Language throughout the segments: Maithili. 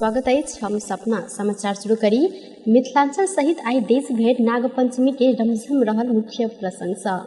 स्वागत अछि। हम सपना समाचार शुरू करी। मिथिलांचल सहित आइ देश भरि नागपंचमी के रमझम रहल मुख्य प्रसंग सँ।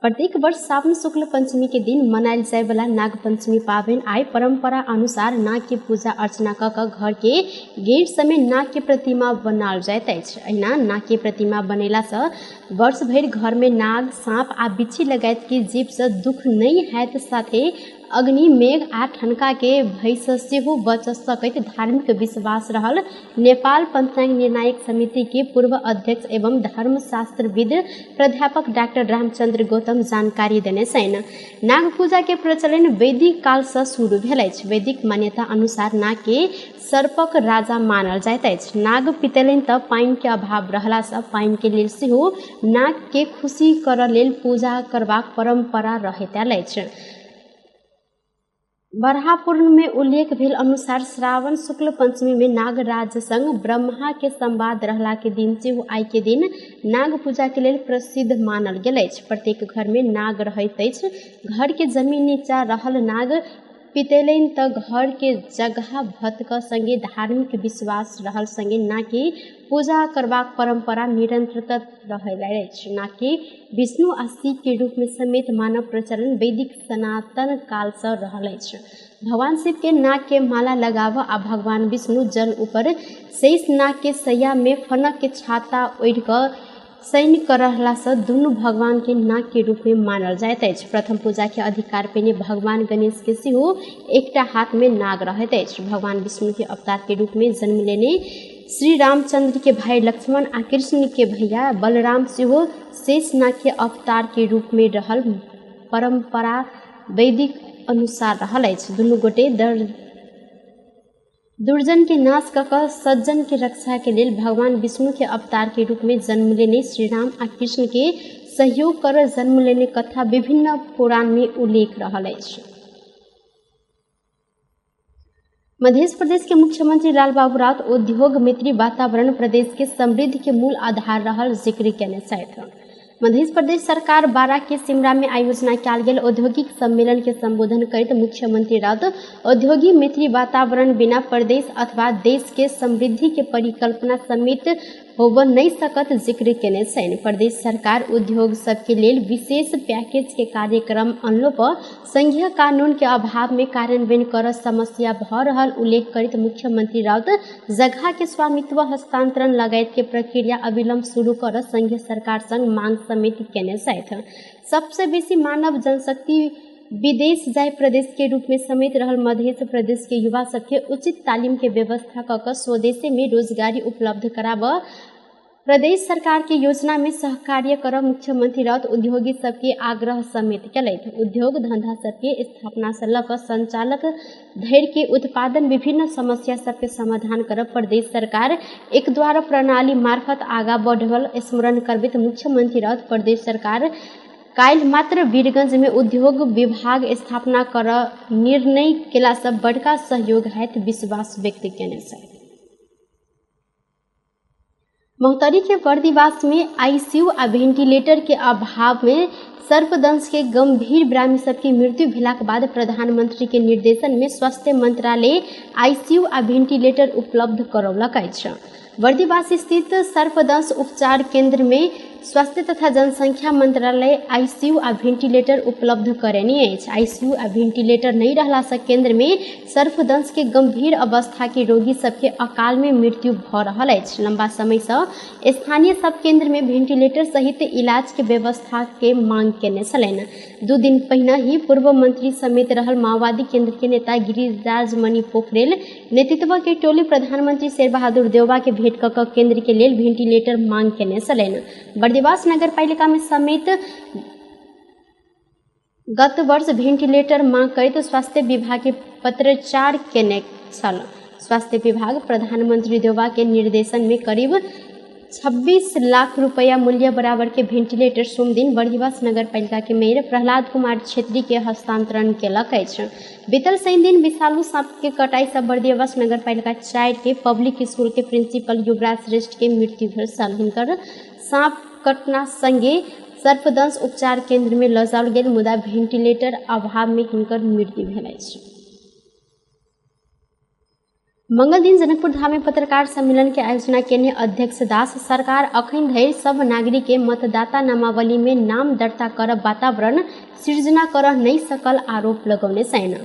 प्रत्येक वर्ष सावन शुक्ल पंचमी के दिन मनायल जाय वाला नागपंचमी पाबनि आइ परंपरा अनुसार नाग के पूजा अर्चना कऽ कऽ घर के गेट समेत नाग के प्रतिमा बनाओल जाइत अछि। एहिना नाग के प्रतिमा बनेला सँ वर्ष भरि घर में नाग, साँप आ बिच्छी लगायत के जीव सँ दुख नहि हैत, साथे अग्नि, मेघ आ ठनका के भय सँ सेहो बच सकैत धार्मिक विश्वास रहल नेपाल पंचांग निर्णायक समिति के पूर्व अध्यक्ष एवं धर्मशास्त्रविद प्राध्यापक डाक्टर रामचंद्र गौतम जानकारी देने छनि। नाग पूजा के प्रचलन वैदिक काल सँ शुरू भेल अछि। वैदिक मान्यता अनुसार नाग के सर्पक राजा मानल जाइत अछि। नाग पितलनि तऽ पानि के अभाव रहला सँ पानि के लेल सेहो नाग के खुशी करऽ लेल पूजा करबाक परंपरा रहैत आयल अछि। बरहापूर्ण में उल्लेख भेल अनुसार श्रावण शुक्ल पंचमी में नागराज संग ब्रह्मा के संवाद रहला के दिन सेहो आइ के दिन नाग पूजा के लेल प्रसिद्ध मानल गेल अछि। प्रत्येक घर में नाग रहैत अछि। घर के जमीन नीचा रहल नाग पितेलनि तऽ घर के जगह भतक संगे धार्मिक विश्वास रहल संगे नाग के पूजा करबाक परंपरा निरंतरता रहल अछि। नाग के विष्णु आ शिव के रूप में समेत मानव प्रचलन वैदिक सनातन काल सँ रहल अछि। भगवान शिव के नाग के माला लगाबऽ आ भगवान विष्णु जल ऊपर शेष नाग के सैया में फनक के छाता ओढ़ि कऽ शयन कऽ रहला सँ दुनू भगवान के नाग के रूप में मानल जाइत अछि। प्रथम पूजा के अधिकार पेने भगवान गणेश के सेहो एकटा हाथ में नाग रहैत अछि। भगवान विष्णु के अवतार के रूप में जन्म लेने श्री रामचंद्र के भाई लक्ष्मण आ कृष्ण के भैया बलराम सेहो शेषनाग के अवतार के रूप में रहल परंपरा वैदिक अनुसार रहल अछि। दुनू गोटे दुर्जन के नाश कऽ कऽ सज्जन के रक्षा के लेल भगवान विष्णु के अवतार के रूप में जन्म लेने श्रीराम आ कृष्ण के सहयोग कर जन्म लेने कथा विभिन्न पुराण में उल्लेख रहल अछि। मध्य प्रदेश के मुख्यमंत्री लालबाबू राउत उद्योग मित्री वातावरण प्रदेश के समृद्धि के मूल आधार रहल जिक्र केने छथि। मध्य प्रदेश सरकार बारा के सिमरा में आयोजना कयल गेल औद्योगिक सम्मेलन के संबोधन करैत मुख्यमंत्री राउत औद्योगिक मैत्री वातावरण बिना प्रदेश अथवा देश के समृद्धि के परिकल्पना समेत होबऽ नहि सकत जिक्र केने छनि। प्रदेश सरकार उद्योग सबके लेल विशेष पैकेज के कार्यक्रम अनलो पर संघीय कानून के अभाव में कार्यान्वयन कर समस्या भऽ रहल उल्लेख करैत मुख्यमंत्री राउत जगह के स्वामित्व हस्तांतरण लगायत के प्रक्रिया अविलंब शुरू कर संघीय सरकार संग मांग समेत केने छथि। सबसे बेसी मानव जनशक्ति विदेश जाय प्रदेश के रूप में समेत रहल मध्य प्रदेश के युवा सबके उचित तालीम के व्यवस्था कऽ कऽ स्वदेशे में रोजगारी उपलब्ध कराबऽ प्रदेश सरकार के योजना में सहकार्य करब मुख्यमंत्री राउत उद्योगी सबके आग्रह समेत केलथि। उद्योग धंधा सबके स्थापना से लऽ कऽ संचालक धरि के उत्पादन विभिन्न समस्या सबके समाधान करब प्रदेश सरकार एक द्वार प्रणाली मार्फत आगा बढ़ल स्मरण करबैत मुख्यमंत्री राउत प्रदेश सरकार काल्हि मात्र वीरगंज में उद्योग विभाग स्थापना करऽ निर्णय केला सँ बड़का सहयोग हैत विश्वास व्यक्त केने छथि। महोत्तरी के बर्दिवास में आईसीयू आ वेंटिलेटर के अभाव में सर्पदंश के गंभीर बिरामी सबके मृत्यु भेलाक बाद प्रधानमंत्री के निर्देशन में स्वास्थ्य मंत्रालय आईसीयू आ वेंटिलेटर उपलब्ध करौलक अछि। बर्दिवास स्थित सर्पदंश उपचार केंद्र में स्वास्थ्य तथा जनसंख्या मंत्रालय आईसीयू आ वेंटिलेटर उपलब्ध करेने अछि। आईसीयू आ वेंटिलेटर नहि रहला सँ केंद्र में सर्पदंश के गंभीर अवस्था के रोगी सबके अकाल में मृत्यु भऽ रहल अछि। लंबा समय सँ स्थानीय सब केंद्र में वेंटिलेटर सहित इलाज के व्यवस्था के मांग केने छलनि। 2 दिन पहिने ही पूर्व मंत्री समेत रहल माओवादी केंद्र के नेता गिरिराज मणि पोखरेल नेतृत्व के टोली प्रधानमंत्री शेरबहादुर देउबा के भेंट कऽ कऽ केंद्र के लेल वेंटिलेटर मांग केने छलनि। बर्दिवास नगरपालिका में समेत गत वर्ष वेंटिलेटर मांग करैत स्वास्थ्य विभाग के पत्राचार केने छल। स्वास्थ्य विभाग प्रधानमंत्री देउबा के निर्देशन में करीब 26 लाख रुपया मूल्य बराबर के वेंटिलेटर सोमदिन बर्दिवास नगरपालिका के मेयर प्रहलाद कुमार छेत्री के हस्तांतरण केलक अछि। बीतल शनि दिन विषालु सांप के कटाई सँ बर्दिवास नगरपालिका 4 के पब्लिक स्कूल के प्रिंसिपल युवराज श्रेष्ठ के मृत्यु भेल छल। हिनकर सांप कटना संगे सर्पदंश उपचार केंद्र में लऽ जाओल गेल, मुदा वेंटिलेटर अभाव में हिनकर मृत्यु भेल अछि। मंगल दिन जनकपुर धाम में पत्रकार सम्मेलन के आयोजना केने अध्यक्ष दास सरकार अखन धरि सब नागरिक के मतदाता नामावली में नाम दर्ता कर वातावरण सृजना कर नहीं सकल आरोप लगौने छैन।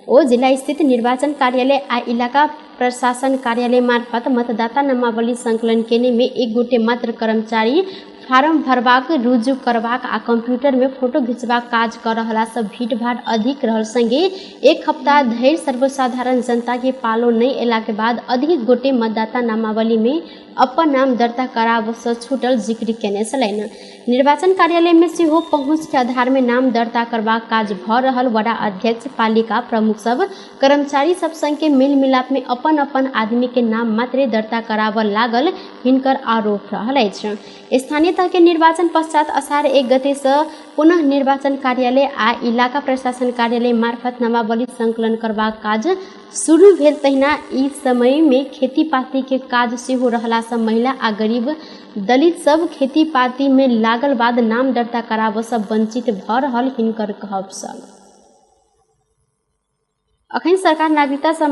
ओ जिला स्थित निर्वाचन कार्यालय आ इलाका प्रशासन कार्यालय मार्फत मतदाता नामावली संकलन केने में एक गोटे मात्र कर्मचारी फारम भरबाक, रुजु करबाक आ कंप्यूटर में फोटो घिचबाक काज कर रहला से भीड़भाड़ अधिक रहल संगे एक हफ्ता धरि सर्वसाधारण जनता के पालो नहीं एला के बाद अधिक गोटे मतदाता नामावली में अपन नाम दर्ता कराब से छूटल जिक्र केने छलनि। निर्वाचन कार्यालय में सेहो पहुँच के आधार में नाम दर्ता करबाक काज भ रहल वडा अध्यक्ष, पालिका प्रमुख सब कर्मचारी सब संग के मेल मिलाप में अपन अपन आदमी के नाम मात्रे दर्ता कराबऽ लागल हिनकर आरोप रहल अछि। स्थानीय तह के निर्वाचन पश्चात असार 1 गते से पुनः निर्वाचन कार्यालय आ इलाका प्रशासन कार्यालय मार्फत नामावली संकलन करबाक काज शुरू भेल। तहिना ई समय में खेती पाती के काज सेहो रहला से महिला आ गरीब दलित सब खेती पाती में लागल बाद नाम दर्ता कराबऽ से वंचित भ रहल हिनकर कहब छल। अखन सरकार नागरिकता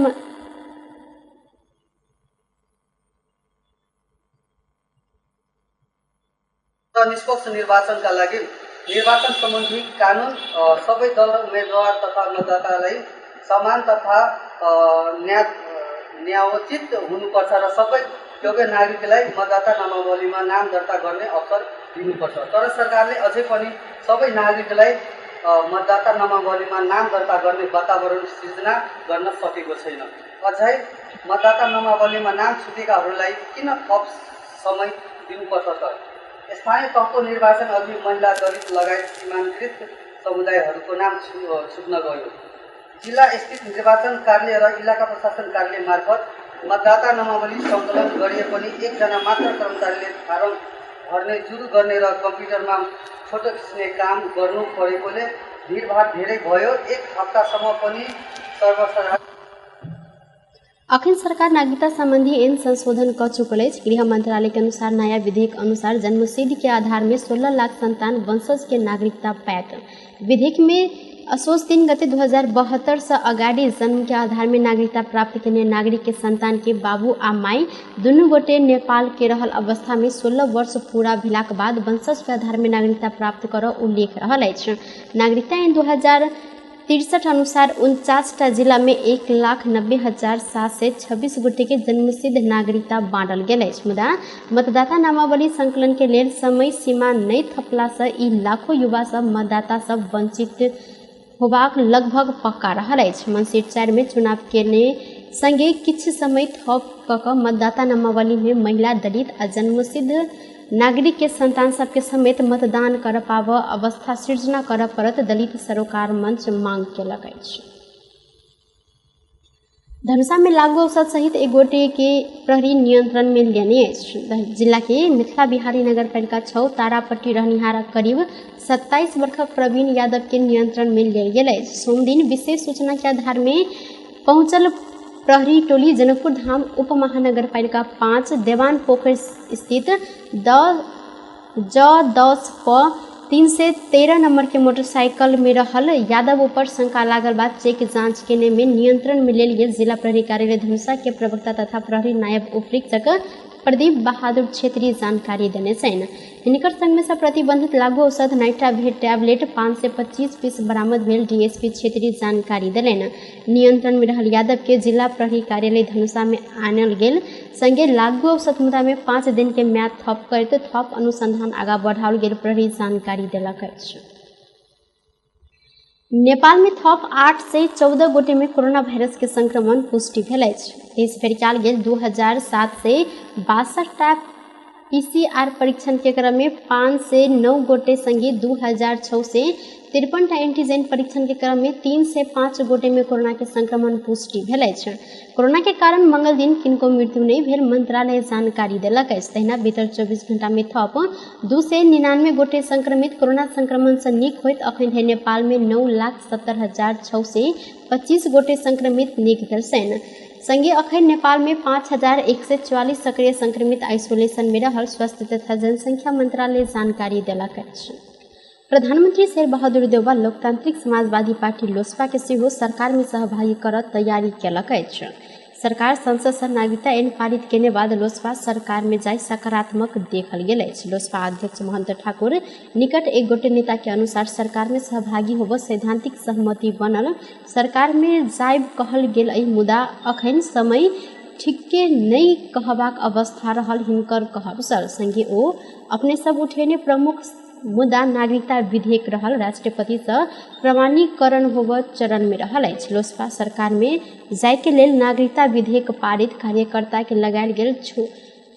निष्पक्ष निर्वाचनका लागि निर्वाचन सम्बन्धी कानुन सबै दल र उम्मेद्वार तथा मतदातालाई समान तथा न्यायोचित हुनुपर्छ र सबै योग्य नागरिकलाई मतदाता नामावलीमा नाम दर्ता गर्ने अवसर दिनुपर्छ। तर सरकारले अझै पनि सबै नागरिकलाई मतदाता नामावलीमा नाम दर्ता गर्ने वातावरण सिर्जना गर्न सकेको छैन। अझै मतदाता नामावलीमा नाम छुटेकाहरूलाई किन थप समय दिनुपर्छ त? स्थानीय तहको निर्वाचन अघि महिला, दलित लगायत सीमान्तकृत समुदायहरूको नाम छुट्न गयो। जिल्ला स्थित निर्वाचन कार्यालय र इलाका प्रशासन कार्यालय मार्फत मतदाता नामावली सङ्कलन गरिए पनि एकजना मात्र कर्मचारीले फारम भर्ने, जुरु गर्ने र कम्प्युटरमा फोटो खिच्ने काम गर्नु परेकोले भिडभाड धेरै भयो। एक हप्तासम्म पनि सर्वसाधारण अखन सरकार नागरिकता संबंधी ऐन संशोधन क चुकल अछि। गृह मंत्रालय के अनुसार नया विधेयक अनुसार जन्मसिद्ध के आधार में 16 लाख संतान वंशज के नागरिकता पायत। विधेयक में असोज 3 गते 2072 से अगाडि जन्म के आधार में नागरिकता प्राप्त केने नागरिक के संतान के बाबू आ माई दुनू गोटे नेपाल के रहल अवस्था में 16 वर्ष पूरा भेलाक बाद वंशज के आधार में नागरिकता प्राप्त कर उल्लेख रहल अछि। नागरिकता ऐन 2063 अनुसार 49टा जिला में 1,90,726 गोटे के जन्मसिद्ध नागरिकता बाँटल गेल अछि। मुदा मतदाता नामावली संकलन के लेल समय सीमा नहि थपला से ई लाखों युवा सब मतदाता सब वंचित होबाक लगभग पक्का रहल अछि। मंसिर 4 में चुनाव केने संगे किछु समय थप क मतदाता नामावली में महिला, दलित आ जन्मसिद्ध नागरिक के संतान सबके समेत मतदान कर पाब अवस्था सृजना कर पड़त दलित सरोकार मंच मांग केलक अछि। धनुषा में लागू औषध सहित एक गोटे के प्रहरी नियंत्रण में लेने अछि। जिला के मिथिला बिहारी नगरपालिका 6 तारापट्टी रहनिहार करीब 27 वर्षक प्रवीण यादव के नियंत्रण में लेल गेल अछि। सोमदिन विशेष सूचना के आधार में पहुंचल प्रहरी टोली जनकपुर धाम उप महानगरपालिका 5 देवान पोखर स्थित ज 10 प 313 नंबर के मोटरसाइकिल में रहल यादव ऊपर शंका लागल बाद चेक जांच केने में नियंत्रण में लेल गेल जिला प्रहरी कार्यालय धनुषा के प्रवक्ता तथा प्रहरी नायब उपरीक्षक प्रदीप बहादुर छेत्री जानकारी देने छनि। हिनकर संग में से प्रतिबंधित लागू औषध नाइट्रावेट टैबलेट 525 पीस बरामद भेल डीएसपी छेत्री जानकारी देलनि। नियंत्रण में रहल यादव के जिला प्रहरी कार्यालय धनुषा में आनल गेल संगे लागू औषध मुद्दा में 5 दिन के म्याद थप करैत थप अनुसंधान आगा बढ़ाओल गेल प्रहरी जानकारी देलक अछि। नेपाल में थप 814 गोटे में कोरोना वायरस के संक्रमण पुष्टि भेल अछि। देश भरि कयल गेल 2762 टा पीसीआर परीक्षण के क्रम में 509 गोटे संगे 2653 टा एंटीजन परीक्षण के क्रम में 305 गोटे में कोरोना के संक्रमण पुष्टि भेल अछि। कोरोना के कारण मंगल दिन किनको मृत्यु नहीं भेल मंत्रालय जानकारी देलक अछि। तहिना बीतल 24 घंटा में थप 299 गोटे संक्रमित कोरोना संक्रमण से नीक होइत अखन धरि नेपाल में 9,70,625 गोटे संक्रमित नीक भेल छनि। संगे अखन नेपाल में 5,144 सक्रिय संक्रमित आइसोलेशन में रहल स्वास्थ्य तथा जनसंख्या मंत्रालय जानकारी देलक अछि। प्रधानमंत्री शेरबहादुर देउवा लोकतांत्रिक समाजवादी पार्टी लोसपा के सेहो सरकार में सहभागी करत तैयारी केलक अछि। सरकार संसद से नागरिकता ऐन पारित केने बाद लोसपा सरकार में जाय सकारात्मक देखल गेल अछि। लोसपा अध्यक्ष महंत ठाकुर निकट एक गोटे नेता के अनुसार सरकार में सहभागी होब सैद्धांतिक सहमति बनल सरकार में जायब कहल गेल अछि, मुदा अखन समय ठीके नहि कहबाक अवस्था रहल हिनकर कहब छल। संगे ओ अपने सब उठेने प्रमुख मुद्दा नागरिकता विधेयक रहल राष्ट्रपति सँ प्रमाणीकरण होब चरण में रहल अछि। लोसपा सरकार में जाय के लेल नागरिकता विधेयक पारित कार्यकर्ता के लगायल गेल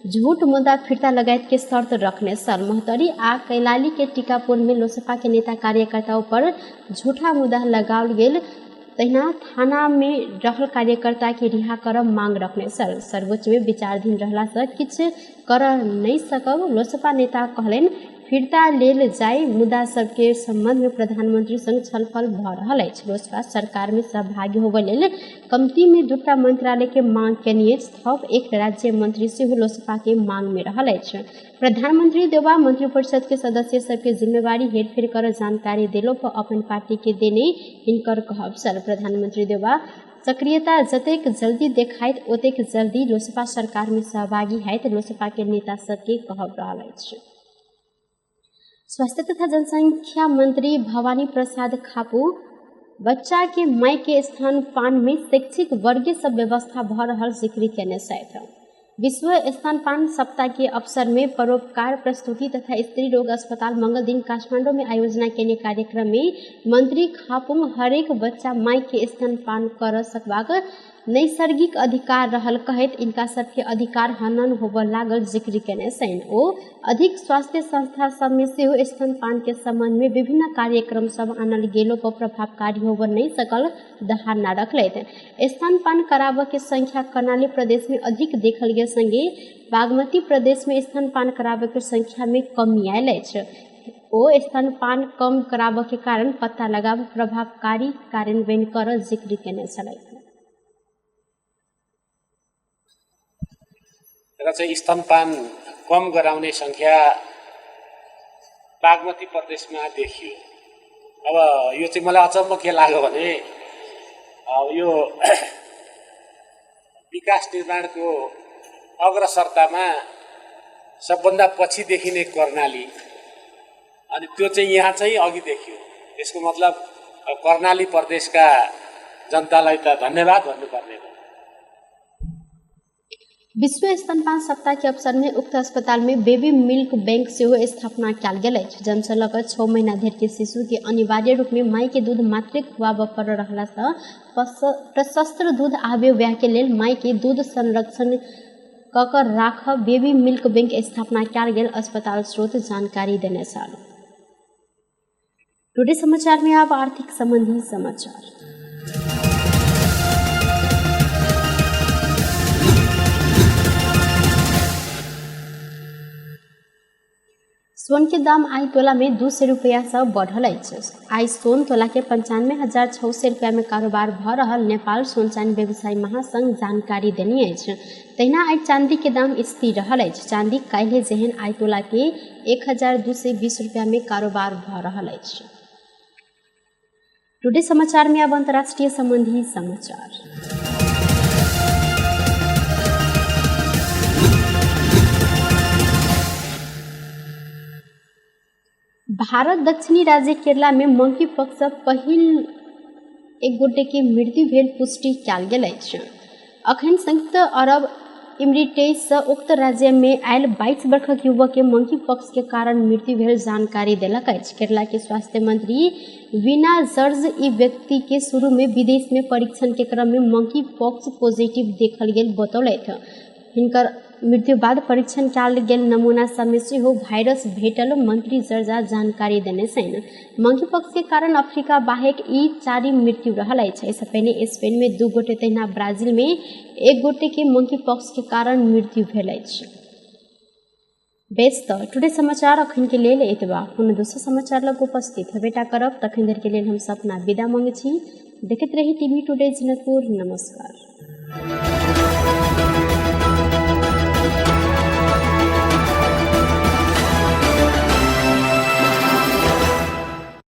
झूठ मुद्दा फिर्ता लगायत के शर्त रखने छल। महोत्तरी आ कैलाली के टीकापुर में लोसपा के नेता कार्यकर्ता पर झूठा मुद्दा लगाओल गेल, तहिना थाना में रहल कार्यकर्ता के रिहा करब मांग रखने छल। सर्वोच्च में विचाराधीन रहला से किछु कर नहि सकब लोसपा नेता कहलनि। फिर्ता लेल जाय मुद्दा सबके संबंध में प्रधानमंत्री संग छलफल भऽ रहल अछि। लोसपा सरकार में सहभागी होबय लेल कमती में दूटा मंत्रालय के मांग केने अछि। थप एक राज्य मंत्री सेहो लोसपा के मांग में रहल अछि। प्रधानमंत्री देउबा मंत्रिपरिषद के सदस्य सबके जिम्मेवारी हेरफेर कर जानकारी देलो पर अपन पार्टी के देने हिनकर कहब छल। प्रधानमंत्री देउबा सक्रियता जतेक जल्दी देखाइत ओतेक जल्दी लोसपा सरकार में सहभागी हैत लोसपा के नेता सबके कहब रहल अछि। स्वास्थ्य तथा जनसंख्या मंत्री भवानी प्रसाद खापू बच्चा के माय के स्तनपान में शैक्षिक वर्गीय सब व्यवस्था भऽ रहल जिक्र केने छथि। विश्व स्तनपान सप्ताह के अवसर में परोपकार प्रस्तुति तथा स्त्री रोग अस्पताल मंगल दिन काठमांडू में आयोजना केने कार्यक्रम में मंत्री खापुंग हरेक बच्चा माय के स्तनपान कर सकबाक नैसर्गिक अधिकार रहल कहैत इनका सबके अधिकार हनन होबऽ लागल जिक्र केने छनि। ओ अधिक स्वास्थ्य संस्था सब में सेहो स्तनपान के संबंध में विभिन्न कार्यक्रम सब आनल गेलो पर प्रभावकारी होबऽ नहि सकल धारणा रखलथि। स्तनपान कराबऽ के संख्या कर्णाली प्रदेश में अधिक देखल गेल संगे बागमती प्रदेश में स्तनपान कराबऽ के संख्या में कमी आयल अछि। ओ स्तनपान कम कराबऽ के कारण पत्ता लगाब प्रभावकारी कार्यान्वयन कर जिक्र केने छलथि। र चाहिँ स्तनपान कम गराउने सङ्ख्या बागमती प्रदेशमा देखियो। अब यो चाहिँ मलाई अचम्म के लाग्यो भने अब यो विकास निर्माणको अग्रसरतामा सबभन्दा पछि देखिने कर्णाली, अनि त्यो चाहिँ यहाँ चाहिँ अघि देखियो। यसको मतलब कर्णाली प्रदेशका जनतालाई त धन्यवाद भन्नुपर्ने हो। विश्व स्तनपान सप्ताह के अवसर में उक्त अस्पताल में बेबी मिल्क बैंक सेहो स्थापना कयल गेल अछि। जन्म से लऽ कऽ 6 महीना धरि के शिशु के अनिवार्य रूप में माय के दूध मात्रे खुआबऽ पड़ रहला सँ प्रशस्त्र दूध आबे वएह के लेल माय के दूध संरक्षण कऽ कऽ राखब बेबी मिल्क बैंक स्थापना कयल गेल अस्पताल स्रोत जानकारी देने छल। टुडे समाचार में अब आर्थिक संबंधी समाचार। सोन के दाम आइ तोला में 200 रुपया से बढ़ल अछि। आइ सोन तोला के 95,600 रुपया में कारोबार भऽ रहल नेपाल सोन चानी व्यवसायी महासंघ जानकारी देने अछि। तहिना आइ चांदी के दाम स्थिर रहल अछि। चांदी काल्हि जेहन आइ तोला के 1,220 रुपया में कारोबार भऽ रहल अछि। टुडे समाचार में अब अंतर्राष्ट्रीय संबंधी समाचार। भारत दक्षिणी राज्य केरला में मंकी पॉक्स सँ पहिल एक गोटे के मृत्यु भेल पुष्टि कयल गेल अछि। अखन संयुक्त अरब इमिरेट्स सँ उक्त राज्य में आयल 22 वर्षक युवक के मंकी पॉक्स के कारण मृत्यु भेल जानकारी देलक अछि। केरला के स्वास्थ्य मंत्री वीना जॉर्ज ई व्यक्ति के शुरू में विदेश में परीक्षण के क्रम में मंकी पॉक्स पॉजिटिव देखल गेल बतौलथि। हिनकर मृत्यु बाद परीक्षण कयल गेल नमूना सब में सेहो वायरस भेटल मंत्री जर्जा जानकारी देने छनि। मंकी पॉक्स के कारण अफ्रीका बाहेक ई 4 मृत्यु रहल अछि। एहिसँ पहिने स्पेन में 2 गोटे तहिना ब्राजील में 1 गोटे के मंकी पॉक्स के कारण मृत्यु भेल अछि। बेस तऽ टुडे समाचार अखन के लेल एतबा। कोनो दोसर समाचार लग उपस्थित हेबेटा करब। तखन धरि के लेल हम सब अपना विदा मांगै छी। देखैत रही टीवी टुडे जनकपुर। नमस्कार।